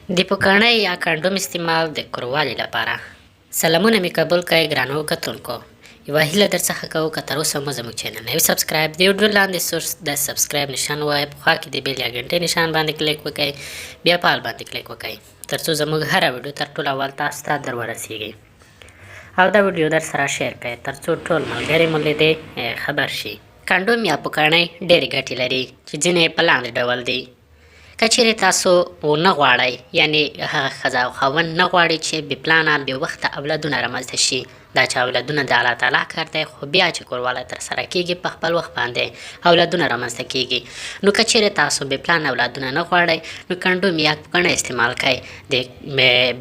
د پوکڼۍ یا کنډوم استعمال د کروالي لپاره. سلامونه مې قبول کړئ ګرانو کتونکو. یوه هیله درڅخه کوو که تر اوسه مو زموږ چینل نه وي سبسکرایب، د ویډیو لاندې سور د سبسکرایب نشان ووایه، په خوا کې د بیل یا ګنټې نشان باندې کلیک وکړئ، بیا په آل باندې کلیک وکړئ ترڅو زموږ هره ویډیو تر ټولو اول تاسو ته در ورسیږي او دا ویډیو در سره شیر کړئ ترڅو ټول ملګري مو له دې خبر شي. کنډوم یا پوکڼۍ ډېرې ګټې لري چې ځینې یې په لاندې ډول دي. که چیرې تاسو ونه غواړئ، یعنې هغه ښځه او خاوند نه غواړي چې بې پلانه بې وخته اولادونه رامنځته شي، دا چې اولادونه د الله تعالی کار دی، خو بیا چې کوروالی ترسره کیږي په خپل وخت باندې اولادونه رامنځته کیږي. نو که چیرې تاسو بې پلانه اولادونه نه غواړئ نو کنډوم یا پوکڼۍ استعمال کړئ، د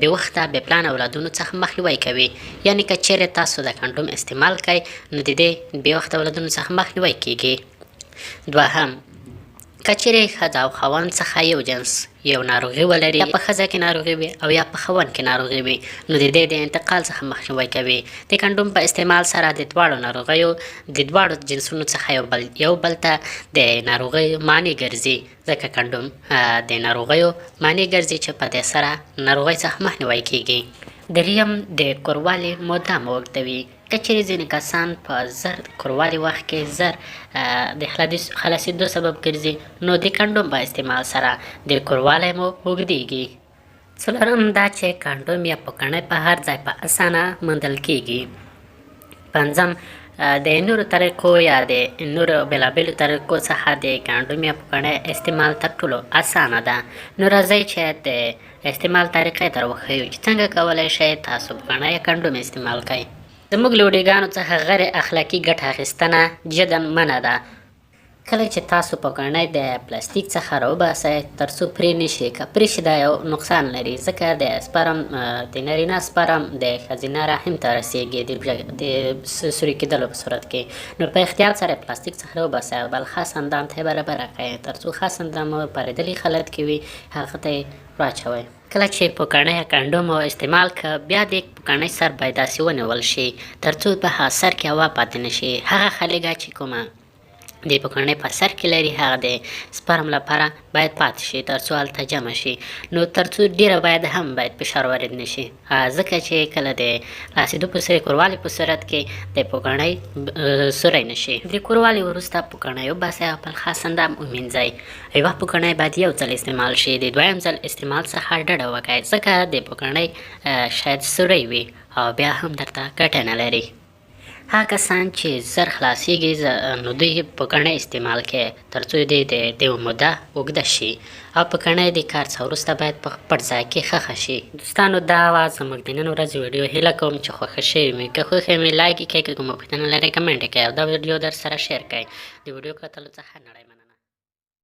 بې وخته بې پلانه اولادونو څخه مخنیوی کوي. یعنې که چیرې تاسو د کنډوم استعمال کړئ نو د دې بې وخته اولادونو څخه مخنیوی کیږي. دوهم، که چیرې ښځه او خاوند څخه یو جنس یو ناروغي ولري، یا په ښځه کې ناروغي وي او یا په خاوند کې ناروغي وي، نو د دې د انتقال څخه مخنیوی کوي. د کنډوم په استعمال سره د دواړو ناروغیو د دواړو جنسونو څخه یو بل ته د ناروغیو معنی ګرځي، ځکه کنډوم د ناروغیو معنی ګرځي چې په دې سره ناروغۍ څخه مخنیوی کیږي. دریم، د کوروالي موده مو اوږدوي. که چیرې ځینې کسان په زر کوروالي وخت کې زر د خلاصېدو سبب ګرځي، نو د کنډوم په استعمال سره د کوروالی مو اوږدیږي. څلورم، دا چې کنډوم یا پوکڼۍ په هر ځای په اسانه موندل کیږي. پنځم، د نورو طریقو یا د نورو بېلابېلو طریقو څخه د کنډوم یا پوکڼۍ استعمال تر ټولو اسانه ده. نو راځئ چې د استعمال طریقې در وښیو چې څنګه کولی شئ تاسو پوکڼۍ یا کنډوم استعمال کړئ. زموږ له ویډیوګانو څخه غیر اخلاقي ګټه اخیستنه جدا منع ده. کله چې تاسو پوکڼۍ د پلاستیک څخه راوباسئ ترڅو پرې نشي، که پرې شي دا یو نقصان لري، ځکه د سپرم د نارینه سپرم د ښځینه رحم ته رسیږي د سوري کېدلو په صورت کې. نو په احتیاط سره پلاستیک څخه راوباسئ او بل خاص اندام ته یې برابره کړئ ترڅو خاص اندام مو پارېدلي حالت کې وي، هغه ته یې واچوئ. کله چې پوکڼۍ یا کنډوم مو استعمال که، بیا د پوکڼۍ سر باید داسې ونیول شي ترڅو په هغه سر کې هوا پاتې نشي. هغه خلیګه چې کومه د پوکڼۍ په سر کې لري هغه د سپرم لپاره باید پاتې شي ترڅو هلته جمع شي، نو ترڅو ډیره باید هم باید فشار وارد نشي، ځکه چې کله د رسېدو په سوري کوروالي په صورت کې د پوکڼۍ سوری نشي. د کوروالي وروسته پوکڼۍ وباسئ او خپل خاص اندام ومینځئ. یوه پوکڼۍ باید یو ځل استعمال شي، د دویم ځل استعمال څخه ډډه وکړئ، ځکه د پوکڼۍ شاید سوری وي او بیا هم درته ګټه نه لري. هغه کسان چې زر خلاصیږي نو دوی پوکڼۍ استعمال کړي ترڅو دې د دې موده اوږده شي، او پوکڼۍ د کار څخه وروسته باید په پټ ځای کې ښخه شي. دوستانو دا وه زموږ د نن ورځې ویډیو، هیله کوم چې خوښه شوې وي. که خوښه مې لایک یې کړئ، که کومه پوښتنه لرئ کمنټ یې کړئ او دا ویډیو در سره شیر کړئ. د ویډیو کتلو څخه نړۍ مننه.